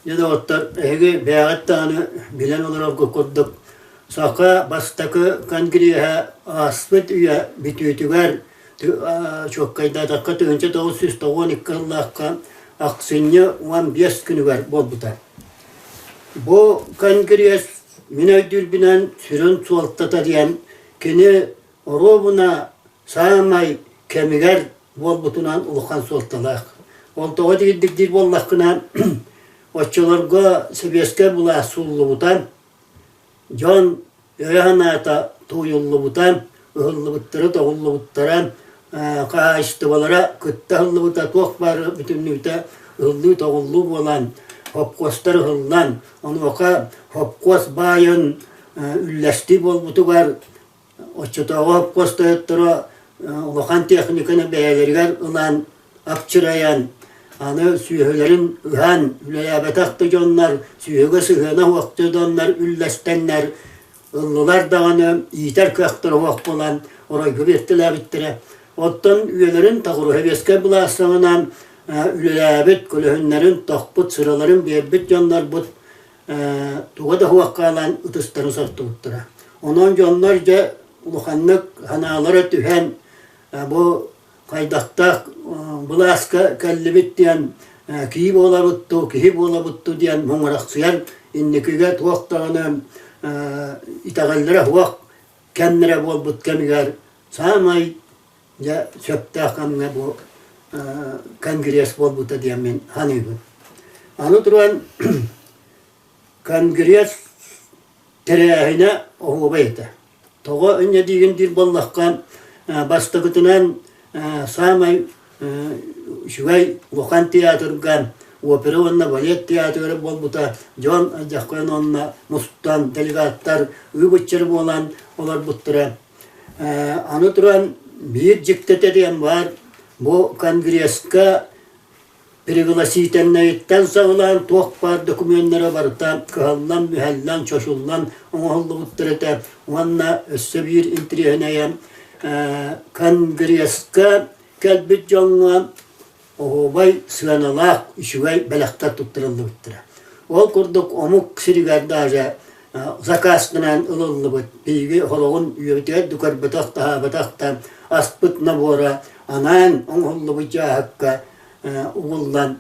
Дьэ, доҕоттор, эһиги бэйэҕит даҕаны билэн олороргут курдук, саха бастакы конгреһа ааспыт үйэ бүтүүтүгэр, чуоккайдаатахха 1992 сыллаахха ахсынньы 15 күнүгэр буолбута. Бу конгресс мин өйдүүрбүнэн сүрүн суолтата диэн кини оруобуна саамай кэмигэр буолбутунан улахан суолталаах. Ол тоҕо диирдик диир буоллаххына, оччолорго сэбиэскэй былаас сууллубута, дьон өйө-санаата тууйуллубута, ыһыллыбыттара, тоҕуллубуттара, хаһаайыстыбалара кытта ыһыллыбыта, туох баар бүтүннүүтэ ыһыллыы-тоҕуллуу буолан, хопкуостар ыһыллан, онуоха хопкуос баайын үллэстии буолбутугар Оччотооҕу хопкуос тойотторо улахан техниканы бэйэлэригэр ылан, апчырайан, аны сүөһүлэрин ыһан, үлэлээбэтэх да дьоннор, сүөһүгэ сыһыана суох да дьоннор үллэстэннэр ыллылар даҕаны иитэр кыахтара суох буолан оройго биэртэлээбиттэрэ. Оттон үйэлэрин Таҕыруһэбиэскэй былаас саҕана үлэлээбит, көлөһүннэрин тохпут, сыраларын биэрбит дьоннорбут туга да суох хаалан ытыстарын сортубуттара. Онон дьоннор дьэ улаханнык санаалара түһэн бу хайдахтаах былааска кэллибит диэн кии буолабыт дуу, киһи буолабыт дуу диэн муҥурахсыйан инникигэ туох даҕаны итэҕэллэрэ суох кэмнэрэ буолбут кэмигэр саамай дьэ сөптөөх кэмҥэ бу конгресс буолбута диэн мин саныыбын. Аны туран конгресс тэрээһинэ оһуобай этэ. Тоҕо инньэ диигин диир буоллахха, бастакытынан саамай үчүгэй улахан театрга опера уонна балет театрыгар буолбута. Дьон дьаххойон уонна мустан делегаттар ыы-быччар буолан олорбуттара. Аны туран биир дьиктитэ диэн баар, бу конгресска пригласительнайыттан саҕалаан туох баар докумуоннара барыта кыһаллан-мүһэллэн, чочуллан оҥоһуллубуттар этэ уонна өссө биир интэриэһинэйэ конгресска кэлбит дьоҥҥо оһуобай сыаналаах үчүгэй бэлэхтэр туттарыллыбыттара. Ол курдук омук сиригэр даже заказтанан ылыллыбыт биһиги хороҕун үөбүтүгэр да көрбөтөх таһаабатах да аспыт набора анаан оҥоһуллубут дьааһыкка угуллан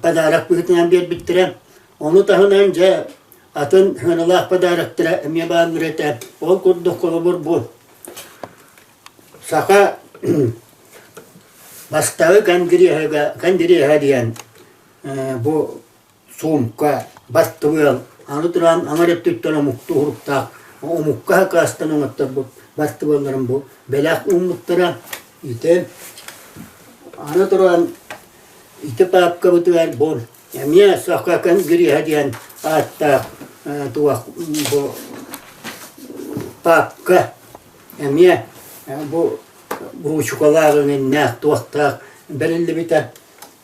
подарок быһыытынан биэрбиттэрэ. Ону таһынан дьэ атын сыаналаах подароктара эмиэ бааллар этэ. Ол курдук холобур бу Саха бастакы конгреһа диэн бу суумка, бастыбыал, аны туран аҥар өттүттэн омуктуу уһуруктаах омукка хакаастан оҥотторбут бастыбыалларын бу бэлэх ууммуттара. Ити аны туран ити паапкабытыгар бу эмиэ Саха конгреһа диэн ааттаах туох бу паапка эмиэ бу буучукалаах иҥиннээх туохтаах бэриллибитэ.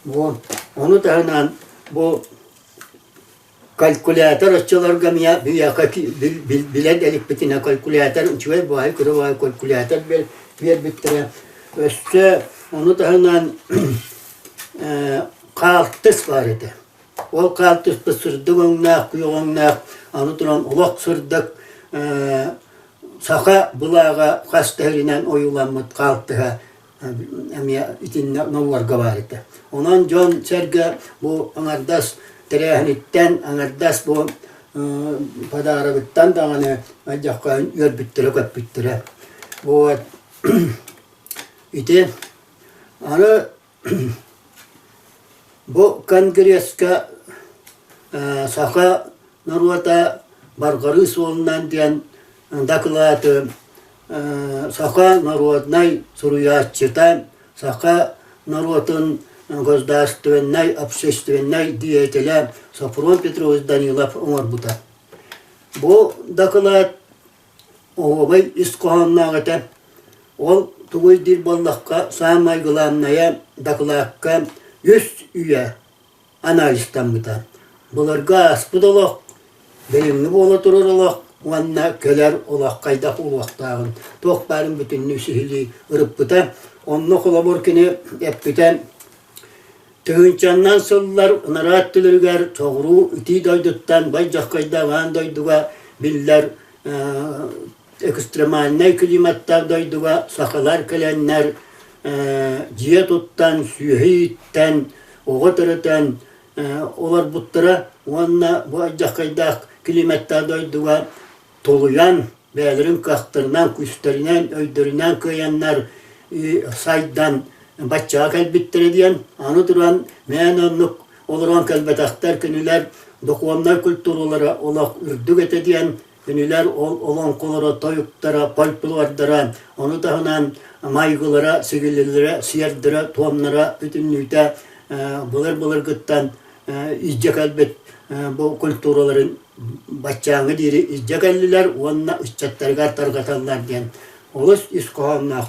Бу ону таһынан бу калькулятор оччолорго эмиэ биһиэхэ билэн иликпитинэ калькулятор үчүгэй баай кыра баай калькулятор биэрбиттэрэ. Өссө ону таһынан хаалтыс баар этэ. Ол хаалтыспыт сырдык өҥнөөх, күөх өҥнөөх, аны туран олох сырдык Саха былааҕа хас да сиринэн ойууламмыт хаалтыһа эмиэ итиннэ нолларга баар этэ. Онон дьон-сэргэ бу аҥардас тэрээһиниттэн, аҥардас бу подарогыттан даҕаны алдьархайын үөрбүттэрэ-көппүттэрэ. Вот ити аны Бу конгресска саха норуота барҕарыы суолунан диэн дакылааты саха народнай суруйааччыта, саха норуотун государственнай, общественнай деятелэ Софрон Петрович Данилов оҥорбута. Бу дакылаат Оһуобай ис хоһоонноох этэ. Ол тугуй диир буоллахха, саамай главнайа дакылаакка үс үйэ анализтаммыта. Былыргы ааспыт олох, билиҥҥи буола турар олох уонна кэлэр олох хайдах буолуохтааҕын, туох баарын бүтүннүү сиһилии ырыппыта. Онно холобур кини эппитэ. Тыһыынчаннан сыллар ынараа өттүлэригэр соҕуруу итии дойдуттан бай-дьаххайдаах аан дойдуга биллэр экстремальнай климаттаах дойдуга сахалар кэлэннэр дьиэ туттан, сүөһү ииттэн, оҕо төрөтөн олорбуттара уонна бу алдьархайдаах климаттаах дойдуга тулуйан, бэйэлэрин кыахтарынан, күүстэринэн, өйдөрүнэн кыайаннар сайдан баччаҕа кэлбиттэрэ диэн, аны туран мээнэ оннук олорон кэлбэтэхтэр, кинилэр духовнай культуралара олох үрдүк этэ диэн, кинилэр ол олоҥхолоро, тойуктара, фольклордара, ону таһынан майгылара, сигилилэрэ, сиэрдэрэ, туомнара бүтүннүүтэ былыр-былыргыттан илдьэ кэлбит бу культураларын баччааҥҥа диэри илдьэ кэллилэр уонна ыччаттарыгар тарҕаталлар диэн олус ис хоһоонноох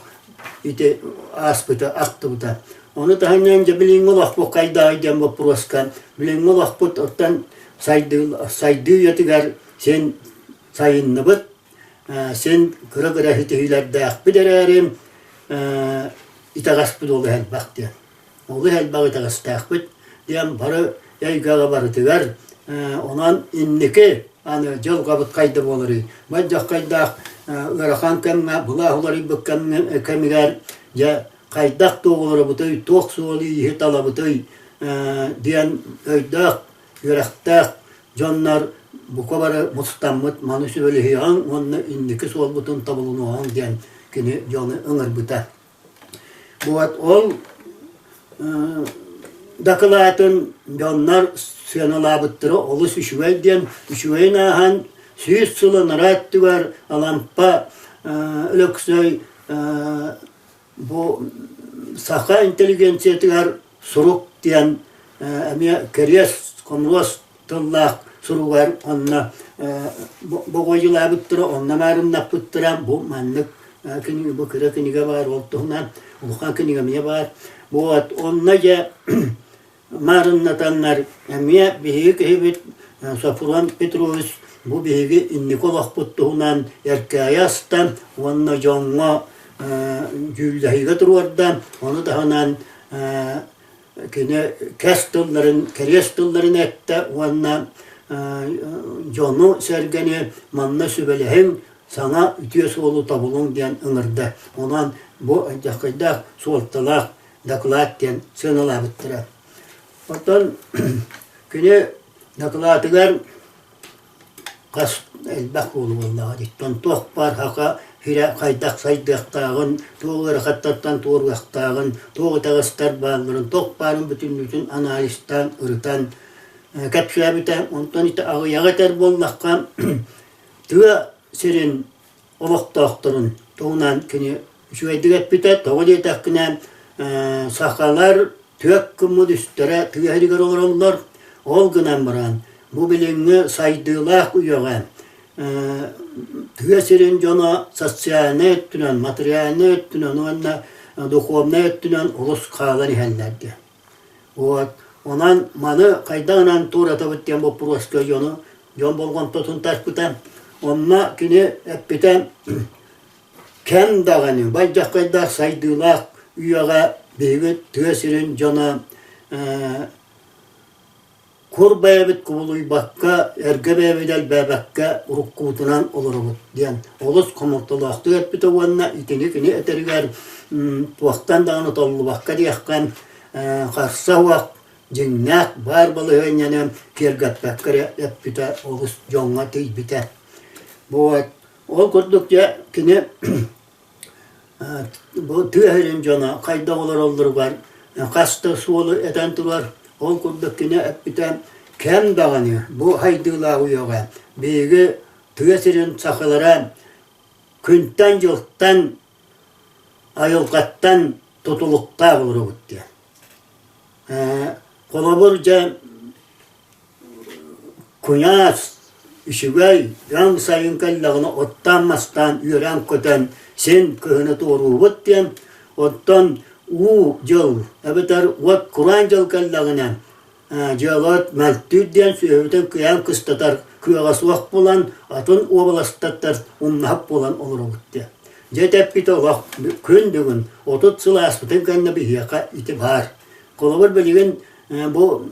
ити ааспыта ахтыбыта. Ону таһынан дьэ билиҥҥи олохпут хайдаҕый диэн боппуруоска билиҥҥи олохпут оттон сайдыы сайдыы үйэтигэр син сайынныбыт, син кыра-кыра ситиһиилэрдээхпит эрээри итэҕэспит олус элбэх диэн. Олус элбэх итэҕэстээхпит диэн бары эйгэҕэ барытыгар онон инники аны дьылҕабыт хайда буоларый? Мадьаххайдаах ыарахан кэмҥэ былаах уларыйбыт кэмигэр дьэ хайдах туох олоробутуй, туох суолу-ииһи талабытый диэн өйдөөх, үөрэхтээх дьоннор бука бары мустаммыт маны сүбэлэһиэҕиҥ уонна инники суолбутун тобулунуоҕуҥ диэн кини дьону ыҥырбыта. Вот ол дакылаатын дьоннор сыаналаабыттара олус үчүгэй диэн, үчүгэйин ааһан 100 сыл анараа өттүгэр Алампа Өлөксөй бу саха интеллигенциятыгар сурук диэн эмиэ кэриэс, хомуруос тыллаах суругар онно боҕуойулаабыттара, онно маарыннаппыттара. Бу маннык кинигэ, бу кыра кинигэ баар, ол туһунан улахан кинигэ эмиэ баар. Вот онно дьэ маарыннатаннар эмиэ биһиги киһибит Софрон Петрович бу биһиги инники олохпут туһунан эркээйи аста уонна дьоҥҥо дьүүллэһиигэ туруорда. Ону таһынан кини кэс тылларын, кэриэс тылларын эттэ уонна дьону-сэргэни манна сүбэлэһиҥ, саҥа үтүө суолу тобулуҥ диэн ыҥырда. Онон бу алдьархайдаах суолталаах дакылаат диэн сыаналаабыттара. Оттон кини дакылаатыгар хас элбэх буолу буоллаҕа диттэн туох баар хака сирэ хайдах сайдыахтааҕын, туох ыарахаттартан туоруохтааҕын, туох итэҕэстэр баалларын, туох баарын бүтүннүүтүн анализтаан, ырытан кэпсээбитэ. Онтон ити аҕыйаҕы этэр буоллахха, тыа сирин олохтоохторун туһунан кини үчүгэйдик эппитэ. Тоҕо диэтэххинэ, сахалар түөрт гыммыт үстэрэ тыа сиригэр олороллор. Ол гынан баран, бу билиҥҥи сайдыылаах үйэҕэ тыа сирин дьоно социальнай өттүнэн, материальнай өттүнэн уонна духовнай өттүнэн олус хаалан иһэллэр диэн. Вот. Онон маны хайдаҕынан туоратабыт диэн боппуруоска дьону дьон болҕомтотун тарпыта. Онно кини эппитэ Кэм даҕаны бардьаххайдаах сайдыылаах үйэҕэ биһиги тыа сирин дьоно кур бэйэбит кубулуйбакка, эргэ бэйэбит элбээбэккэ уруккубутунан олоробут диэн олус хомолтолоохтук эппитэ уонна итини кини этэригэр туохтан даҕаны толлубакка диэххэ харса суох дьиҥнээх баар балаһыанньаны киэргэппэккэ эрэ эппитэ олус дьоҥҥо тиийбитэ. Вот Ол курдук дьэ кини бу тыа сирин дьоно хайдах олороллоругар хас да суолу этэн турар. Ол курдук кини эппитэ кэм даҕаны бу хайдыылаах үйэҕэ биһиги тыа сирин сахалара күнтэн-дьылтан, айылҕаттан тутулуктаах олоробут диэн. Холобур дьэ Куйаас, үчүгэй, өҥ сайын кэллэҕинэ оттоон-мастаан үөрэн-көтөн син кыһыны туоруубут диэн, оттон уу дьыл эбэтэр уот кураан дьыл кэллэҕинэ дьыалабыт мөлтүүр диэн сүөһүбүтүн кыайан кыстатар кыаҕа суох буолан атын уобаластартар умнаһыт буолан олоробут диэн. Дьэ эппитэ олох күн бүгүн 30 сыл ааспытын кэннэ биһиэхэ ити баар. Холобур билигин Бу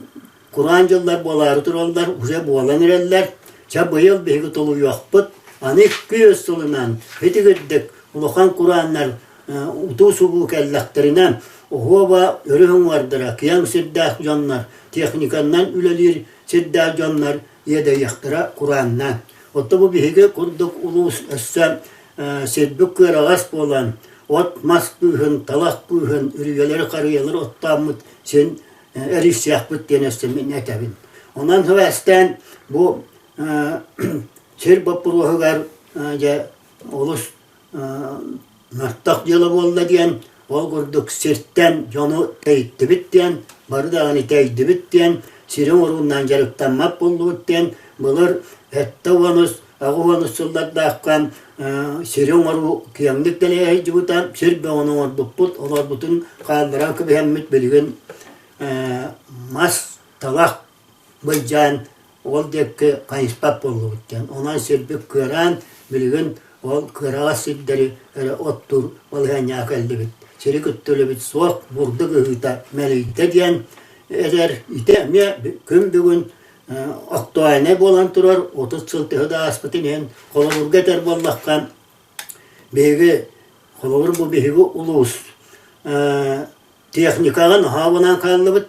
кураан дьыллар буолаары тураллар, уже буолан эрэллэр. Чэ быйыл биһиги тулуйуохпут. Аны 200 сылынан итигирдик улахан курааннар утуу-субуу кэллэхтэринэ, оһуоба өрүс уҥуордара, киэҥ сирдээх дьоннор, техниканнан үлэлиир сирдээх дьоннор иэдэйиэхтэрэ курааннаан. Оттон бу биһиги курдук улуус өссө сирбит кыараҕас буолан, от-мас быыһын, талах быыһын, үрүйэлэри, харыйалары оттооммут син эрийсиэхпит диэн өссө мин этэбин. Онон сибээстээн бу сир боппуруоһугар дьэ олус мөлтөх дьыала буолла диэн, ол курдук сиртэн дьону тэйиттибит диэн, бары даҕаны тэйдибит диэн, сири оҥоруунан дьарыктаммат буоллубут диэн, былыр 70 80 сыллардаахха сири оҥоруу киэҥник дэлэйэ сылдьыбыта, сир бөҕөнү оҥорбуппут, олорбутун хаалларан кэбиһэммит билигин мас, талах былдьаан ол диэки хайыспат буоллубут диэн. Онон сирбит кыараан, билигин ол кыараҕас сирдэри эрэ оттуур балаһыанньаҕа кэллибит. Сири кытта үлэбит суох, бурдук ыһыыта мэлийдэ диэн этэр. Ити эмиэ күн бүгүн актуальнай буолан турар, 30 сыл төһө да ааспытын иһин холобурга этэр буоллахха, биһиги холобур бу биһиги улуус техникаҕа наһаа абынан хааллыбыт,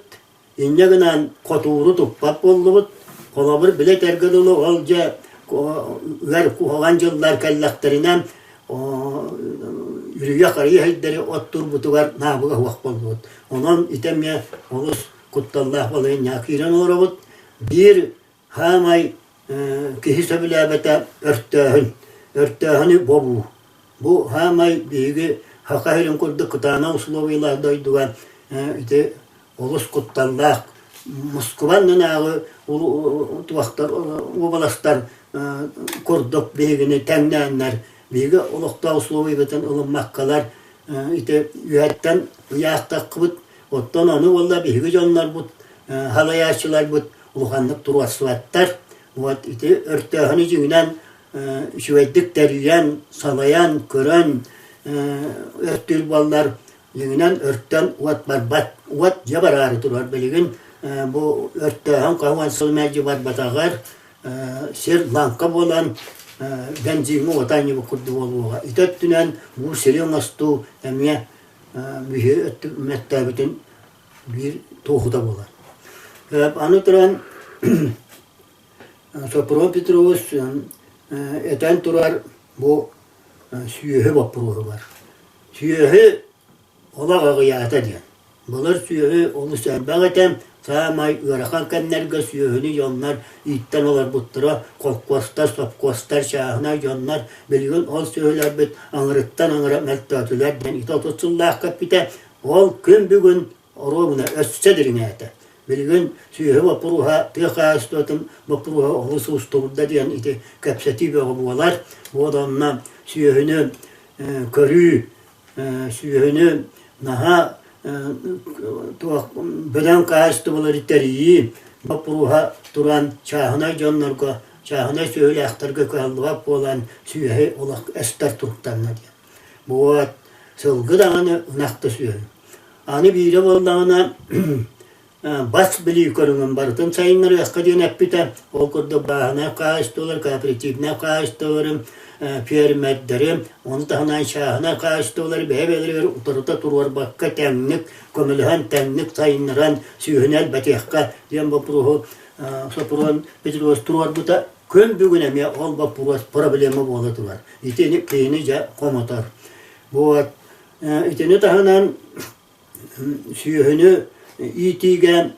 инньэ гынан хотууру туппат буоллубут. Холобур, били этэргэ дылы ол дьэ ыар куһаҕан дьыллар кэллэхтэринэ үрүйэ харыйа сирдэри оттуурбутугар наабыга суох буоллубут. Онон ити эмиэ олус кутталлаах балаһыанньаҕа киирэн олоробут. Биир хаамай киһи сөбүлээбэтэ өртөөһүн. Өртөөһүнү бобуу. Бу хаамай биһиги Саха сирин курдук кытаанах условиялаах дойдуга ити олус кутталлаах. Москва аннынааҕы туохтар уобаластар курдук биһигини тэҥнээннэр биһиги олохтоох условиябытын ылыммаккалар ити үөһэттэн ыйаахтахпыт Оттон ону буолла биһиги дьоннорбут, салайааччыларбыт улаханнык туруорсубаттар. Вот ити өртөөһүнү дьиҥинэн үчүгэйдик тэрийэн, салайан, көрөн өртүүр буоллар, дьиҥинэн өртөн уот барбат. Уот дьэ бараары турар билигин бу өртөөһүн хаһан сыл мэлдьи барбатаҕар сир лаҥка буолан бензиҥҥэ уота анньыбыт курдук буолуоҕа. Ити өттүнэн бу сири оҥостуу эмиэ биһи өттүбүтүн биир туоһута буолар. Аны туран Сопрун Петрович этэн турар бу сүөһү боппуруоһугар. Сүөһү олох аҕыйаата диэн. Былыр сүөһү олус элбэх этэ, саамай ыарахан кэмнэргэ сүөһүнү дьоннор ииттэн олорбуттара, холкуостар, сопхуостар, чааһынай дьоннор билигин ол сүөһүлэрбит аҥырыттан аҥыра мөлтөөтүлэр диэн ити 30 сыллаахха эппитэ. Ол күн бүгүн оруобуна өссө дириҥээтэ. Билигин сүөһү боппуруоһа, тыа хаһаайыстыбатын боппуруоһа олус уустугурда диэн ити кэпсэтии бөҕө буолар. Буол онно сүөһүнү көрүү сүөһүнү наһаа туох бөдөҥ хаһаайыстыбалары тэрийии боппуруоһа туран чааһынай дьоннорго, чааһынай сүөһүлээхтэргэ кыһаллыбат буолан сүөһү олох эстэр туруктанна диэн. Вот сылгы даҕаны, ынах да сүөһү. Аны биирэ буоллаҕына бас билии көрүҥүн барытын сайыннарыахха диэн эппитэ. Ол курдук бааһынай хаһаайыстыбалар, кооперативнай хаһаайыстыбалары, фермердэри, ону таһынан чааһынай хаһаайыстыбалары бэйэ-бэйэлэригэр утарыта туруорбакка тэҥник көмөлөһөн, тэҥник сайыннаран сүөһүнү элбэтиэххэ диэн боппуруоһу Сопрун Петрович туруорбута. Күн бүгүн эмиэ ол боппуруос проблема буола турар. Итини киһини дьэ хомотор. Вот итини таһынан сүөһүнү иитиигэ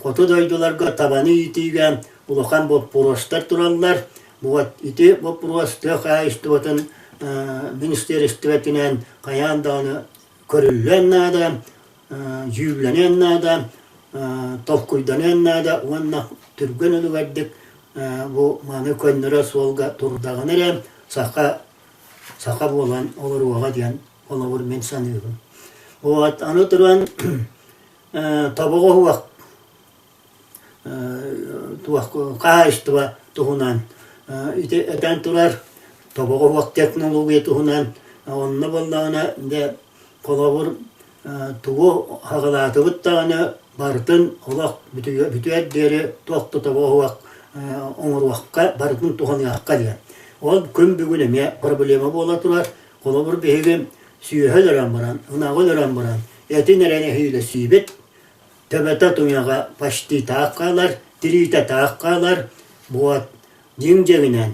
хоту дойдуларга табаны иитиигэ улахан боппуруостар тураллар. Вот ити боппуруос тыа хаһаайыстыбатын министиэристибэтинэн хайаан даҕаны көрүллүөн наада, дьүүллэниэн наада, толкуйданыан наада уонна түргэн үлүгэрдик бу маны көннөрөр суолга турдаҕына эрэ саха саха буолан олоруоҕа диэн холобур мин саныыбын. Вот аны туран тобоҕо уһуох туох хаһаайыстыба туһунан ити этэн турар тобоҕо уһуох технология туһунан онно буоллаҕына дьэ холобур Тугу хаҕылаатыбыт даҕаны барытын олох бүтүөр диэри туох да тобоҕуох оҥоруохха, барытын туһаныахха диэн. Ол күн бүгүн эмиэ проблема буола турар. Холобур, биһиги сүөһү өлөрөн баран, ынаҕы өлөрөн баран, этин эрэ нэһиилэ сиибит, төбөтө туйаҕа почти таах хаалар, тириитэ таах хаалар, буот дьиҥ дьиҥинэн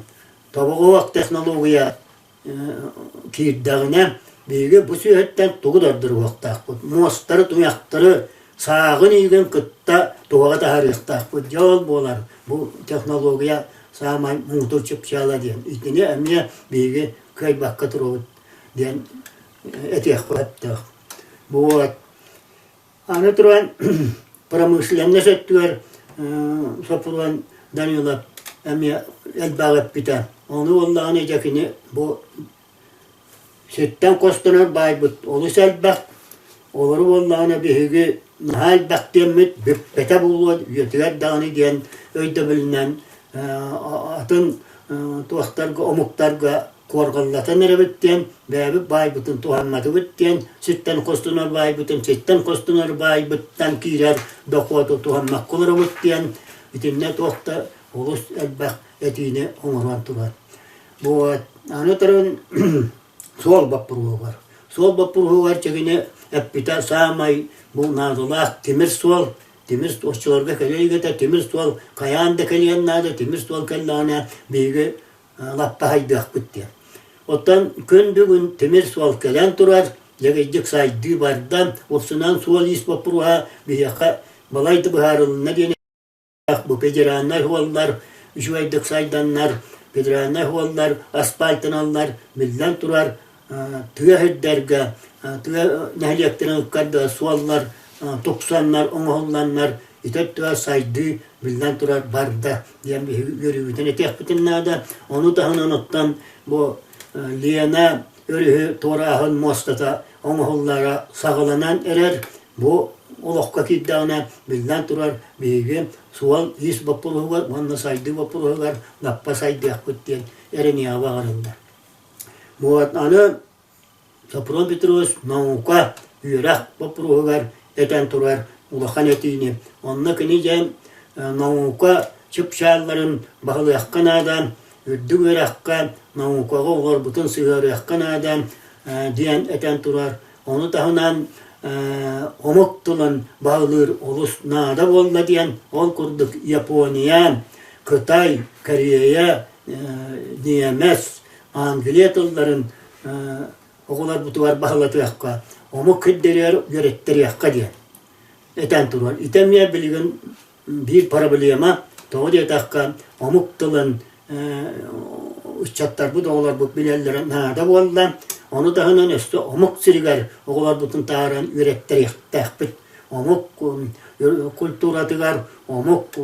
тобоҕуох технология киирдэҕинэ, биһиги бу сүөһүттэн тугу да ордоруохтаахпыт. Муостары, туйахтары, сааҕын иигин кытта туһаҕа таһаарыахтаахпыт. Дьэ ол буолар бу технология саамай муҥутуур чыпчаала диэн. Итини эмиэ биһиги кыайбакка турабыт диэн этиэххэ сөптөөх. Вот. Аны туран промышленность өттүгэр Соппуруон Данилов эмиэ элбэҕи эппитэ. Ону буоллаҕына дьэ кини бу сиртэн хостонор баайбыт олус элбэх. Олору буоллаҕына биһиги наһаа элбэх диэммит бүппэтэ буолуо үйэтигэр даҕаны диэн өйдөбүлүнэн атын туохтарга омуктарга куорҕаллатан эрэбит диэн, бэйэбит баайбытын туһамматыбыт диэн, сиртэн хостонор баайбытын сиртэн хостонор баайбыттан киирэр дохуоту туһаммакка олоробут диэн, итиннэ туох да олус элбэх этиини оҥорон турар. Вот. Аны туран суол боппуруоһугар. Суол боппуруоһугар чэгини эппитэ саамай бу наадалаах тимир суол, тимир оччолорго кэлэ илигэ тимир суол хайаан да кэлиэн наада, тимир суол кэллэҕинэ биһиги лаппаһайдыахпыт диэн. Оттон күн бүгүн тимир суол кэлэн турар, дьэгийдик сайдыы барда, уксунан суол-иис боппуруоһа биһиэхэ балай да быһаарылынна диэн бу федеральнай суоллар үчүгэйдик сайданнар, федеральнай суоллар асфальтаналлар, биллэн турар, тыа сирдэргэ, тыа нэһилиэктэрин ыккардыгар суоллар тупсаннар, оҥоһулланнар, ити өттүгэр сайдыы биллэн турар барда диэн биһиги үөрүүбүтүн этиэхпитин наада. Ону таһынан оттон бу Лена өрүһү туорааһын муостата оҥоһуллара саҕаланан эрэр. Бу олоххо киирдэҕинэ, биллэн турар, биһиги суол-иис боппуруоһугар уонна сайдыы боппуруоһугар лаппа сайдыахпыт диэн эрэниэҕи баҕарыллар. Вот аны Софрон Петрович наука, үөрэх боппуруоһугар этэн турар улахан этиини. Онно кини дьэ наука чыпчаалларын баһылыахха наада, үрдүк үөрэххэ наукаҕа оҕолорбутун сыһыарыахха наада диэн этэн турар. Ону таһынан омук тылын баһылыыр олус наада буолла диэн, ол курдук Япония, Кытай, Корея, ньиэмэс, Англия тылларын оҕолорбутугар баһылатыахха, омук кирдэригэр үөрэттэриэххэ диэн этэн турар. Ити эмиэ билигин биир проблема, тоҕо диэтэххэ, омук тылын ыччаттарбыт, оҕолорбут билэллэрэ наада буолла. Ону таһынан өссө омук сиригэр оҕолорбутун таһааран үөрэттэриэхтээхпит. Омук культуратыгар, омук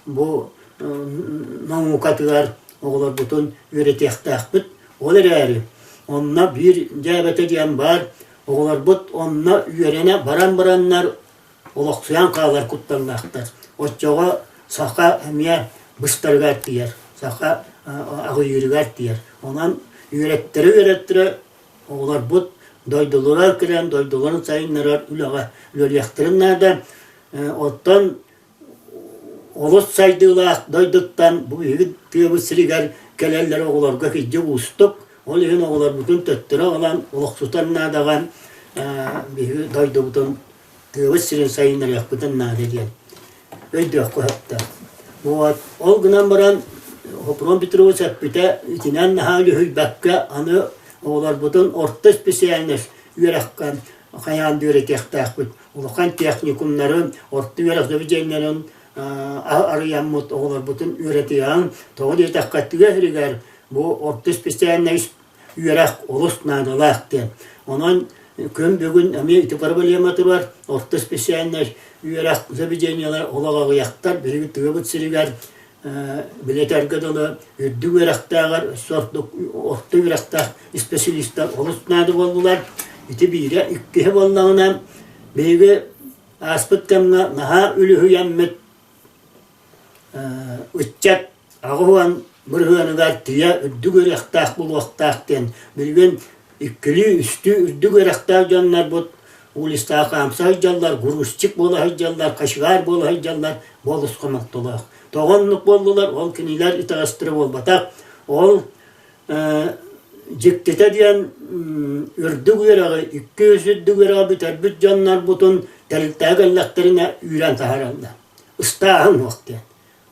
бу наукатыгар оҕолорбутун үөрэтиэхтээхпит. Ол эрээри онно биир дьээбэтэ диэн баар, оҕолорбут онно үөрэнэ баран бараннар олохсуйан хаалар кутталлаахтар. Оччоҕо саха эмиэ быстарыгар тиийэр, саха аҕыйыырыгар тиийэр. Онон үөрэттэрэ-үөрэттэрэ оҕолорбут дойдуларыгар кэлэн дойдуларын сайыннарар үлэҕэ үлэлиэхтэрин наада. Оттон Олус сайдыылаах дойдуттан бу биһиги тыабыт сиригэр кэлэллэр оҕолорго кырдьык уустук. Ол иһин оҕолорбутун төттөрү ылан олохсутар наадаҕа биһиги дойдубутун тыабыт сирин сайыннарыахпытын наада диэн өйдүөххэ сөптөөх. Вот. Ол гынан баран Хопрон Петрович эппитэ итинэн наһаа үлүһүйбэккэ аны оҕолорбутун орто специальность үөрэххэ хайаан да үөрэтиэхтээхпит. Улахан техникумнарын, орто үөрэх заведениеларын арыйаммыт оҕолорбутун үөрэтиэҕиҥ. Тоҕо диэтэххэ, тыа сиригэр бу орто специальнай үөрэх олус наадалаах диэн. Онон күн бүгүн эмиэ ити проблема турар. Орто специальнай үөрэх заведениелар олох аҕыйахтар. Биһиги тыабыт сиригэр билэтэргэ дылы үрдүк үөрэхтээҕэр өссө ордук орто үөрэхтээх испэсэлиистэр олус наада буоллулар. Ити биирэ, иккиһэ буоллаҕына, биһиги ааспыт кэмҥэ наһаа үлүһүйэммит ыччат 80 бырыһыаныгар тыйа үрдүк үөрэхтээх буолуохтаах диэн билигин иккилии, үстүү үрдүк үөрэхтээх дьоннорбут. Улицаҕа хаамса сылдьаллар, грузчик буола сылдьаллар, кочегар буола сылдьаллар, бу олус хомолтолоох. Тоҕо оннук буоллулар, ол кинилэр итэҕэстэрэ буолбатах. Ол дьиктитэ диэн үрдүк үөрэҕи, 200 үрдүк үөрэҕи бүтэрбит дьоннорбутун тэрилтэҕэ кэллэхтэринэ үүрэн таһаараллар. Ыстааһын уох диэн.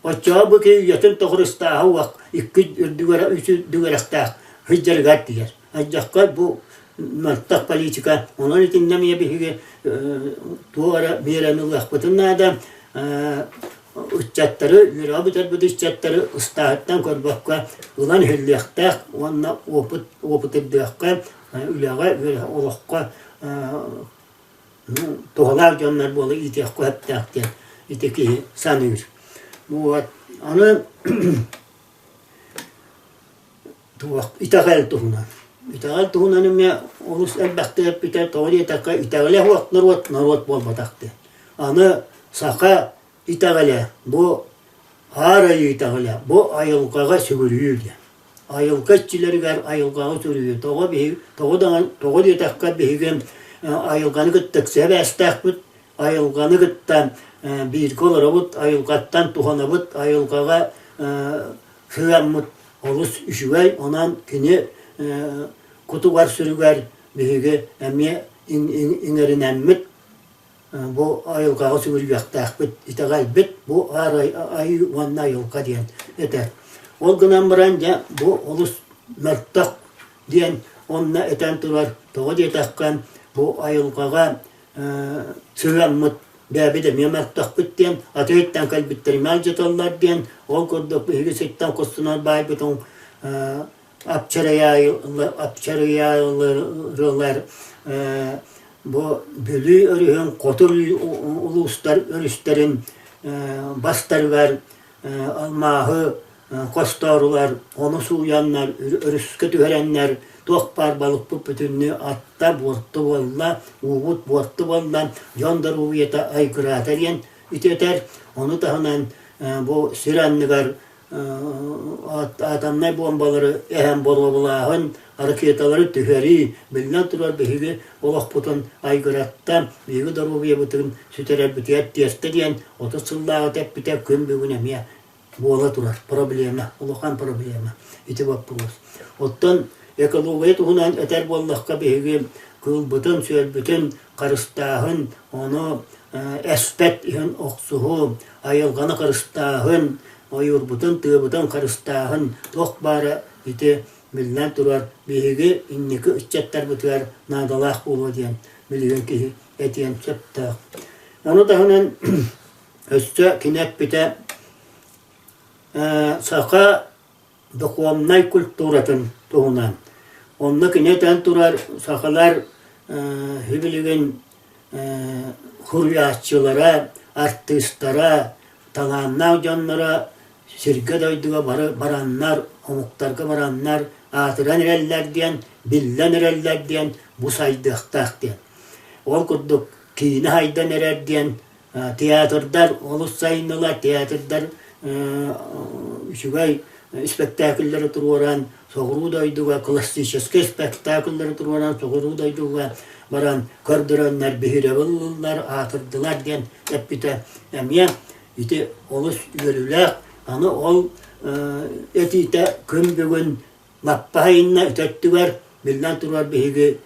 Оччоҕо бу киһи үйэтин тухары ыстааһа уох икки үрдүгэр үс үрдүгэрэхтээх сылдьарыгар тиийэр. Алдьархай бу мөлтөх политика. Онон итиннэ эмиэ биһиги туох эрэ миэрэни ылыахпытын наада. Ыччаттары, үөрэҕи бүтэрбит ыччаттары ыстааһыттан көрбөккө ылан иһиллиэхтээх уонна опыт опытырдыахха, үлэҕэ, олоххо туһалаах дьоннор буола иитиэххэ сөптөөх диэн ити киһи саныыр. Вот. Аны туох итэҕэл туһунан. Итэҕэл туһунан эмиэ олус элбэхтик эппитэ, тоҕо диэтэххэ итэҕэлэ суох норуот норуот буолбатах диэн. Аны саха итэҕэлэ бу Аар Айыы итэҕэлэ, бу айылҕаҕа сүгүрүйүү диэн. Айылҕа иччилэригэр айылҕаҕа сүгүрүйүү. Тоҕо биһиги тоҕо даҕаны тоҕо диэтэххэ биһиги айылҕаны кытта ыкса эбээстээхпит, айылҕаны кытта бииргэ олоробут, айылҕаттан туһанабыт, айылҕаҕа сыһыаммыт олус үчүгэй. Онон кини кутугар-сүрүгэр биһиги эмиэ иҥэринэммит бу айылҕаҕа сүгүрүйүөхтээхпит, итэҕэлбит бу аар айыы уонна айылҕа диэн этэр. Ол гынан баран дьэ бу олус мөлтөх диэн онно этэн турар. Тоҕо диэтэххэ бу айылҕаҕа сыһыаммыт бэйэбит эмиэ мөлтөхпүт диэн атыыттан кэлбиттэр эмиэ алдьаталлар диэн ол курдук биһиги сиртэн хостонор баайбытын апчарыйаайылар бу Бүлүү өрүһүн хоту улуустар өрүстэрин бастарыгар алмааһы хостоорулар, ону сууйаннар, өрүскэ түһэрэннэр туох баар балыкпыт бүтүннүү атта, буорту буолла, уубут буорту буолла, дьон доруобуйата айгыраата диэн ити этэр. Ону таһынан бу сир анныгар атомнай буомбалары эһэн боруобалааһын, ракеталары түһэрии, биллэн турар, биһиги олохпутун айгыратта, биһиги доруобуйабытын сүтэрэрбитигэр тиэртэ диэн 30 сыллааҕыта эппитэ күн бүгүн эмиэ буола турар проблема, улахан проблема ити боппуруос. Оттон экология туһунан этэр буоллахха биһиги кыылбытын-сүөлбүтүн харыстааһын, ону эспэт иһин охсуһуу, айылҕаны харыстааһын, ойуурбутун, тыабытын харыстааһын туох баара ити биллэн турар биһиги инники ыччаттарбытыгар наадалаах буолуо диэн билигин киһи этиэн сөптөөх. Ону таһынан өссө кини эппитэ саха духовнай культуратын туһунан. Онно кини этэн турар сахалар билигин суруйааччылара, артыыстара, талааннаах дьонноро сиргэ-дойдуга бары бараннар, омуктарга бараннар аатыран эрэллэр диэн, биллэн эрэллэр диэн бу сайдыахтаах диэн. Ол курдук киинэ сайдан эрэр диэн театрдар олус сайыннылар, театрдар үчүгэй испэктээкиллэри туруоран, соҕуруу дойдуга классическай спектакльлары туруоран, соҕуруу дойдуга баран көрдөрөннөр биһирэбил ыллылар, аатырдылар диэн эппитэ эмиэ ити олус үөрүүлээх. Аны ол этиитэ күн бүгүн лаппа сайынна ити өттүгэр биллэн турар биһиги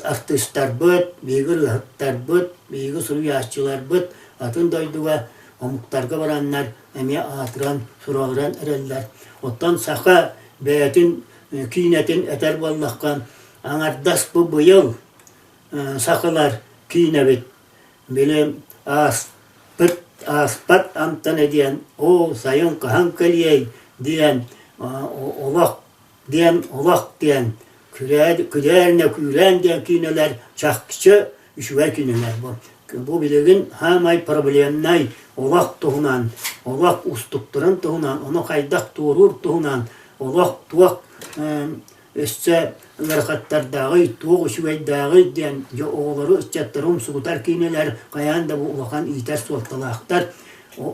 артыыстарбыт, биһиги ырыаһыттарбыт, биһиги суруйааччыларбыт атын дойдуга омуктарга бараннар эмиэ аатыран, сураҕыран эрэллэр. Оттон саха бэйэтин киинэтин этэр буоллахха, аҥардас бу быйыл сахалар киинэбит били ааспыт ааспат амтана диэн оо сайын хаһан кэлиэй диэн олох диэн олох диэн күлээринэ күүрээн диэн киинэлэр чахчы үчүгэй кинилэр бу. Бу билигин саамай проблемнай олох туһунан, олох уустуктарын туһунан, ону хайдах туоруур туһунан, олох туох өссө ыарахаттардааҕый, туох үчүгэйдээҕий диэн дьэ оҕолору, ыччаттары умсугутар киинэлэр хайаан да бу улахан иитэр суолталаахтар.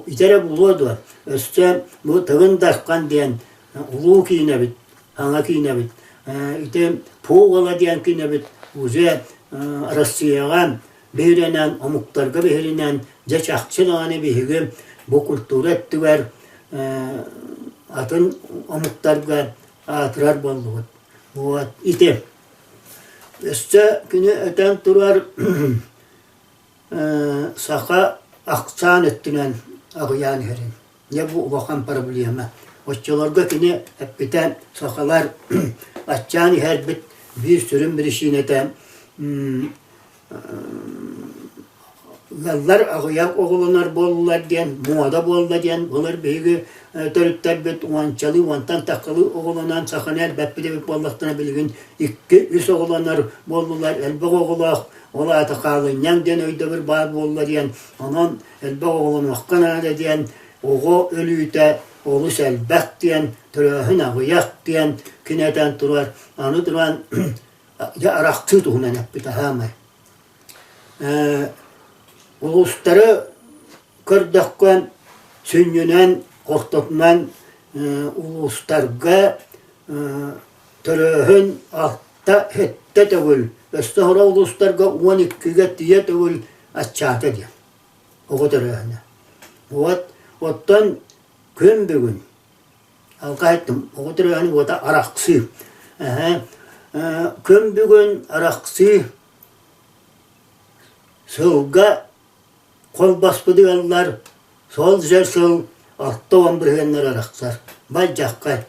Итэрэ буолуо дуо? Өссө бу Тыгын Дархан диэн улуу киинэбит, саҥа киинэбит. Ити Пугало диэн киинэбит уже. Россияҕа биһирэнэн, омуктарга биһиринэн, дьэ чахчы даҕаны биһиги бу культура өттүгэр атын омуктарга аатырар буоллубут. Вот ити. Өссө күнү өтөн турар саха ахсаан өттүнэн аҕыйаан иһэрин. Дьэ бу улахан проблема. Оччолорго кини эппитэ сахалар аччаан иһэрбит биир сүрүн биричиинэтэ ыаллар аҕыйах оҕолонор буоллулар диэн, муода буолла диэн былыр биһиги төрүттэрбит уончалыы, уонтан таххалыы оҕолонон саханы элбэппит эбит буоллахтарына билигин икки-үс оҕолонор буоллулар, элбэх оҕолоох, ол аата хаалынньаҥ диэн өйдөбүл баар буолла диэн, онон элбэх оҕолонуохха наада диэн, оҕо өлүүтэ олус элбэх диэн, төрөөһүн аҕыйах диэн кини этэн турар. Аны туран дьэ арахсыы туһунан эппитэ хаамай. Улуустары көрдөххө сүнньүнэн, ортотунан улуустарга төрөөһүн алта-сэттэ төгүл, өссө сорох улуустарга 12-гэ тиийэ төгүл аччаата диэн оҕо төрөөһүнэ. Вот оттон күн бүгүн алҕас эттим оҕо төрөөһүнэ уота арахсыы. Күн бүгүн арахсыы сылга холбоспут ыаллар сол дьэ сыл 60 бырыһыаннара арахсар. Бай-дьаххай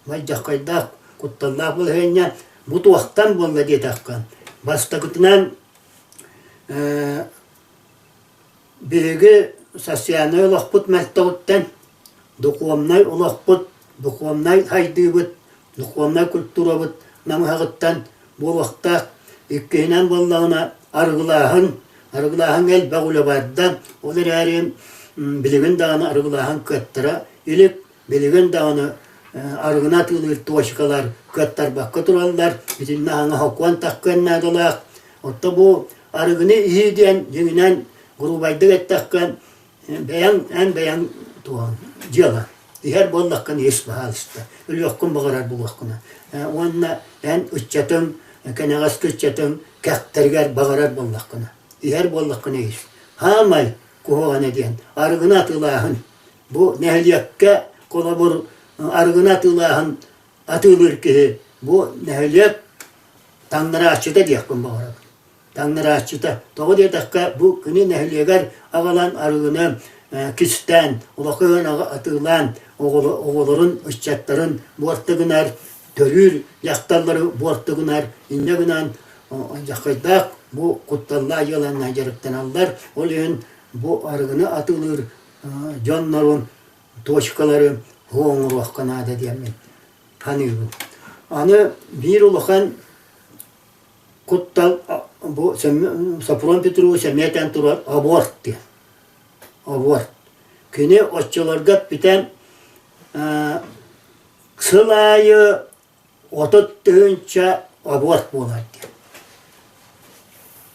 Мальдьаххайдаах кутталлаах балаһыанньа бу туохтан буолла диэтэххэ, бастакытынан биһиги социальнай олохпут мөлтөҕүттэн, духовнай олохпут, духовнай сайдыыбыт, духовнай культурабыт намыһаҕыттан буолуохтаах. Иккиһинэн буоллаҕына арыгылааһын, арыгылааһыҥҥа элбэх үлэ барда, ол эрээри билигин даҕаны арыгылааһын кыаттара илик. Билигин даҕаны арыгыны атыылыыр точкалар кыаттарбакка тураллар, итиннэ аһаҥа сокуон таххыан наадалаах. Отто бу арыгыны иһии диэн дьиҥинэн грубайдык эттэххэ бэйэҥ эн бэйэҥ туһан дьыала. Иһэр буоллаххына ис баһаалыста, өлүөххүн баҕарар буолуоххуна. Уонна эн ыччатыҥ, кэнэҕэски ыччатыҥ кэхтэригэр баҕарар буоллаххына, иһэр буоллаххына ис. Хаамай куһаҕана диэн арыгыны атыылааһын Бу нэһилиэккэ холобур арыгыны атыылааһын атыылыыр киһи бу нэһилиэк таҥнарааччыта диэхпин баҕарабын. Таҥнарааччыта. Тоҕо диэтэххэ бу кини нэһилиэгэр аҕалан арыгыны кистээн, улахан атыылаан оҕолорун, ыччаттарын буорта гынар, төрүүр дьахталлары буорта гынар, инньэ гынан дьахайдаах бу кутталлаах дьыаланан дьарыктаналлар. Ол иһин бу арыгыны атыылыыр дьоннорун точкалары оҥоруохха наада диэммин саныыбын. Аны биир улахан куттал бу Софрон Петрович эмиэ этэн турар аборт диэн. Аборт. Кини оччолорго эппитэ сыл аайы 30 000 аборт буолар диэн.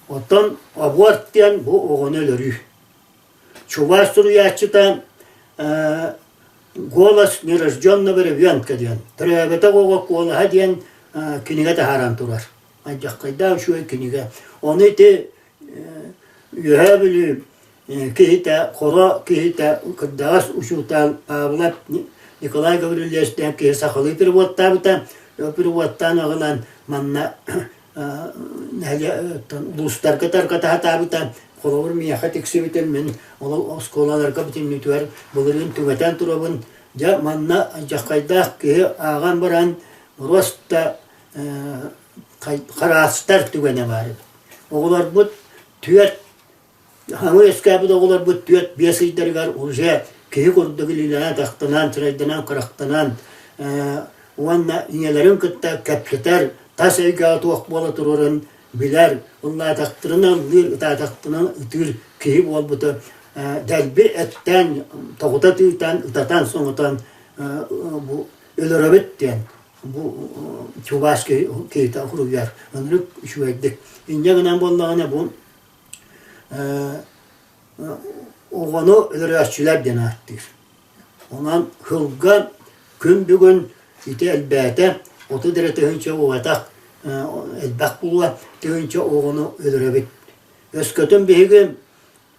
Оттон аборт диэн бу оҕону өлөрүү. Чуваш суруйааччыта «Голос нерожденного ребенка» диэн «Төрөөбөтөх оҕо куолаһа» диэн кинигэ таһааран турар. Алдьархайдаах үчүгэй кинигэ. Ону ити Үөһээ Бүлүү киһитэ, Хоро киһитэ, кырдьаҕас учуутал Павлов Николай Гаврильевич диэн киһи сахалыы переводтаабыта. Переводтаан аҕалан манна улуустарга тарҕата сатаабыта. Холобур, миэхэ тиксибитим, мин ол оскуолаларга бүтүннүүтүгэр былырыын түҥэтэн турабын. Дьэ, манна алдьархайдаах киһи ааҕан баран, просто хараастар түгэнэ баар эбит. Оҕолорбут түөрт Хаҥы үөскээбит оҕолорбут 4-5 ыйдарыгар уже киһи курдук илиилэнэн-атахтанан, сырайданан-харахтанан уонна ийэлэрин кытта кэпсэтэр, тас эйгэҕэ туох буола турарын билэр, ыллаатахтарына ыллыыр, ытаатахтарына ытыыр киһи буолбута дэлби эттээн, тоҕута тыытан, ытатан, соҥотон бу өлөрөбүт диэн бу чугас киһитэ суруйар ынырык үчүгэйдик. Инньэ гынан буоллаҕына бу оҕону өлөрөөччүлэр диэн ааттыыр. Онон сылга күн бүгүн ити элбээтэ, 30 эрэ тыһыынча буолбатах. элбэх буолуо, тыһыынча оҕону өлөрөбүт. Өскөтүн биһиги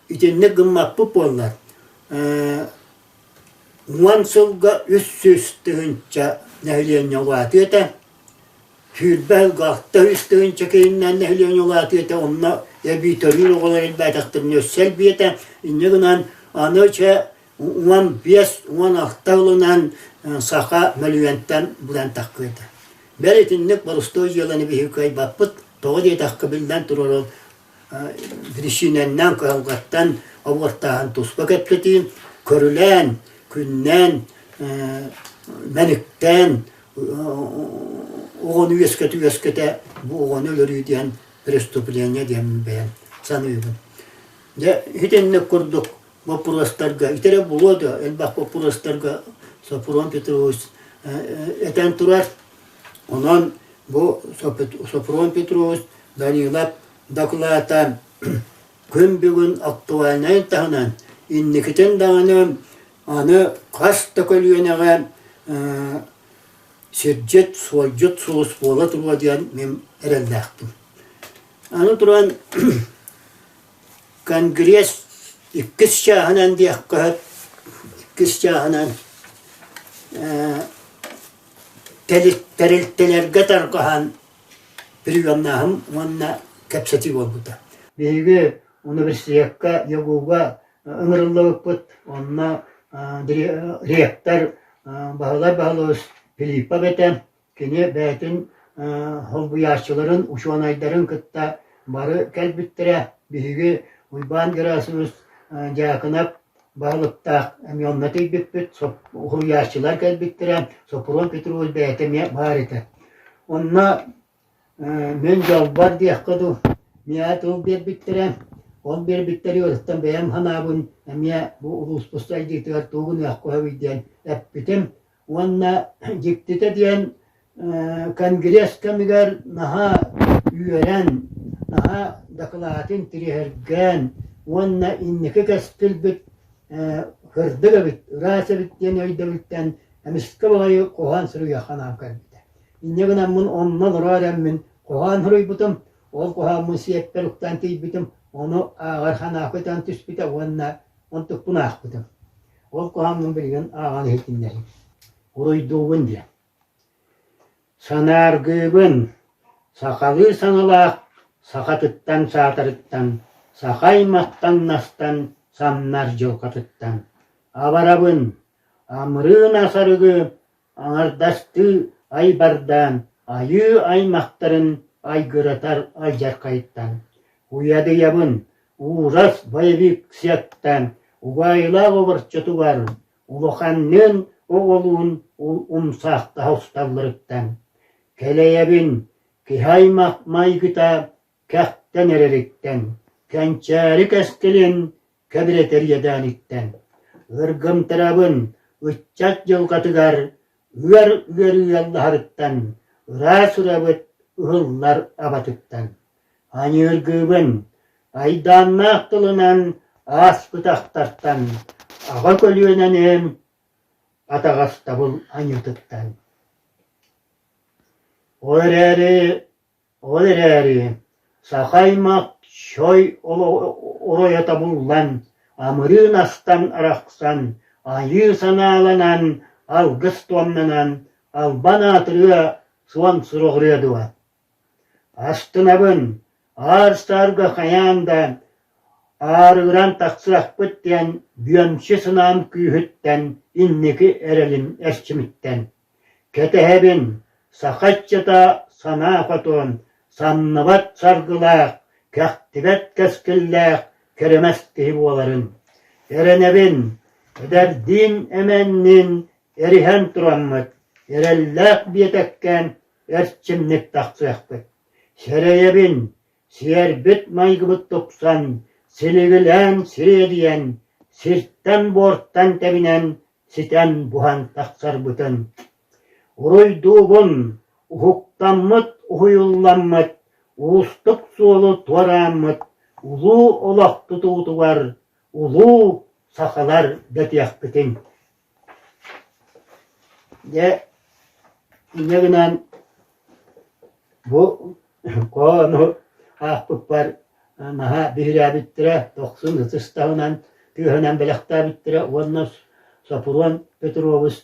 итинник гыммаппыт буоллар, 10 сылга 300 тыһыынча нэһилиэнньэ улаатыа этэ. 20 сылга 600 тыһыынча киһиннэн нэһилиэнньэ улаатыа этэ, онно эбии төрүүр оҕолор элбээтэхтэринэ өссө элбиэ этэ. Инньэ гынан аны чэ 15, 16 сылынан саха мөлүйүөнтэн булан таххыа этэ. Бэл итинник боростуой дьыаланы биһиги кыайбаппыт. Тоҕо диэтэххэ биллэн турар ол биричиинэннэн кыһалҕаттан обуортааһын туспа кэпсэтии, көрүлээн, күннээн, мэниктээн оҕону үөскэтэ-үөскэтэ бу оҕону өлөрүү диэн преступление диэн бэйэм саныыбын. Дьэ итинник курдук боппуруостарга ити эрэ булуо да элбэх боппуруостарга Сопрун Петрович этэн турар. Онон бу Сопрун Петрович Данилов дакылаата күн бүгүн актуальнайын таһынан инникитин даҕаны аны хас да көлүөнэҕэ сирдьит, суолдьут сулус буола туруо диэн мин эрэллээхпин. Аны туран Конгресс иккис чааһынан диэххэ иккис чааһынан тэрилтэлэргэ тарҕаһан приемнааһын уонна кэпсэтии буолбута. Биһиги университекка ЯГУга ыҥырыллыбыппыт. Онно ректор Баһылай Баһылович Филиппов этэ. Кини бэйэтин солбуйааччыларын, учуонайдарын кытта бары кэлбиттэрэ. Биһиги Уйбаан Герасимович Дьаакынап баһылыктаах эмиэ онно тиийбиппит, уһуйааччылар кэлбиттэрэ, Сопрун Петрович бэйэтэ эмиэ баар этэ. Онно мин дьолбор диэххэ дуу, миэхэ тыл биэрбиттэрэ. Ол биэрбиттэригэр оттон бэйэм санаабын эмиэ бу улууспут сайдыытыгар тугу гыныахха сөбүй диэн эппитим. Уонна дьиктитэ диэн конгресс кэмигэр наһаа үөрэн, наһаа дакылаатын тириһэргээн уонна инники кэскилбит сырдык эбит, ыраас эбит диэн өйдөбүлтэн эмискэ баҕайы хоһоон суруйуохха анаан кэлбитэ. Инньэ гынаммын онно олоро эрэммин хоһоон суруйбутум, ол хоһооммун сиэппэр уктан тиийбитим, ону ааҕар санаа көтөн түспүтэ уонна онтукпун аахпытым. Ол куһаҥҥын билигин ааҕан иһитиннэриҥ. Уруйдуубун диэн. Санааргыыбын, сахалыы саҥалаах сахатыттан саатарыттан, саха аймахтан настан самнар дьылҕатыттан. Абарабын, амырыын асарыгы аҥардастыы айбардаан айыы аймахтарын айгыратар алдьархайтан уйадыйабын уурас боевик сыаттан убаайылаах оборчотугар улаханныын оҕолуун умсаахтаһа усталларыттан кэлэйэбин киһи аймах майгыта кэхтэн эрэриттэн кэнчээри кэскилин кэбирэтэр иэдээниттэн ыргымтарабын ыччат дьылҕатыгар ыар ыарыы ыаллаһарыттан ыраас ырабыт ыһыллар абатыттан аньыыргыыбын айдааннаах тылынан ааспытахтартан аҕа көлүөнэни атаҕастабыл аньыытыттан ол эрээри Ол эрээри саха аймах чой оройо тобуллан, амырыын астан арахсан, айыы санааланан, алгыс туомнанан, албан аатырыа, суон сураҕырыа дуо? Астынабын, аар-саарга хайаан да аарыгыран тахсыахпыт диэн бүөмчү санаам күүһүттэн, инники эрэлим эрчимиттэн. Кэтэһэбин, саха ыччата санаа хотун, самныбат саргылаах, кэхтибэт кэскиллээх кэрэмэс киһи буоларын. Эрэнэбин, эдэрдиин эмэнниин эриһэн тураммыт, эрэллээх биэтэккэ эрчимник тахсыахпыт. Сэрэйэбин, Сиэрбит-майгыбыт тупсан, силигилээн сириэдийэн, сиртэн-буортан тэбинэн ситэн-буһан тахсарбытын. Уруйдуубун, уһуктаммыт, уһуйулламмыт, уустук суолу туорааммыт улуу олох тутуутугар улуу сахалар дэтиэхпитин. Дьэ, инньэ гынан. Бу хоһоону аахпыппар наһаа биһирээбиттэрэ, дохсун ытыс таһынан тыаһынан бэлэхтээбиттэрэ уонна Сопрун Петрович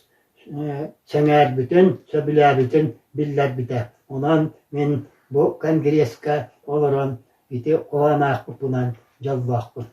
сэҥээрбитин, сөбүлээбитин биллэрбитэ. Онон мин бу конгресска олорон ити хоһоон аахпыппынан дьоллоохпун.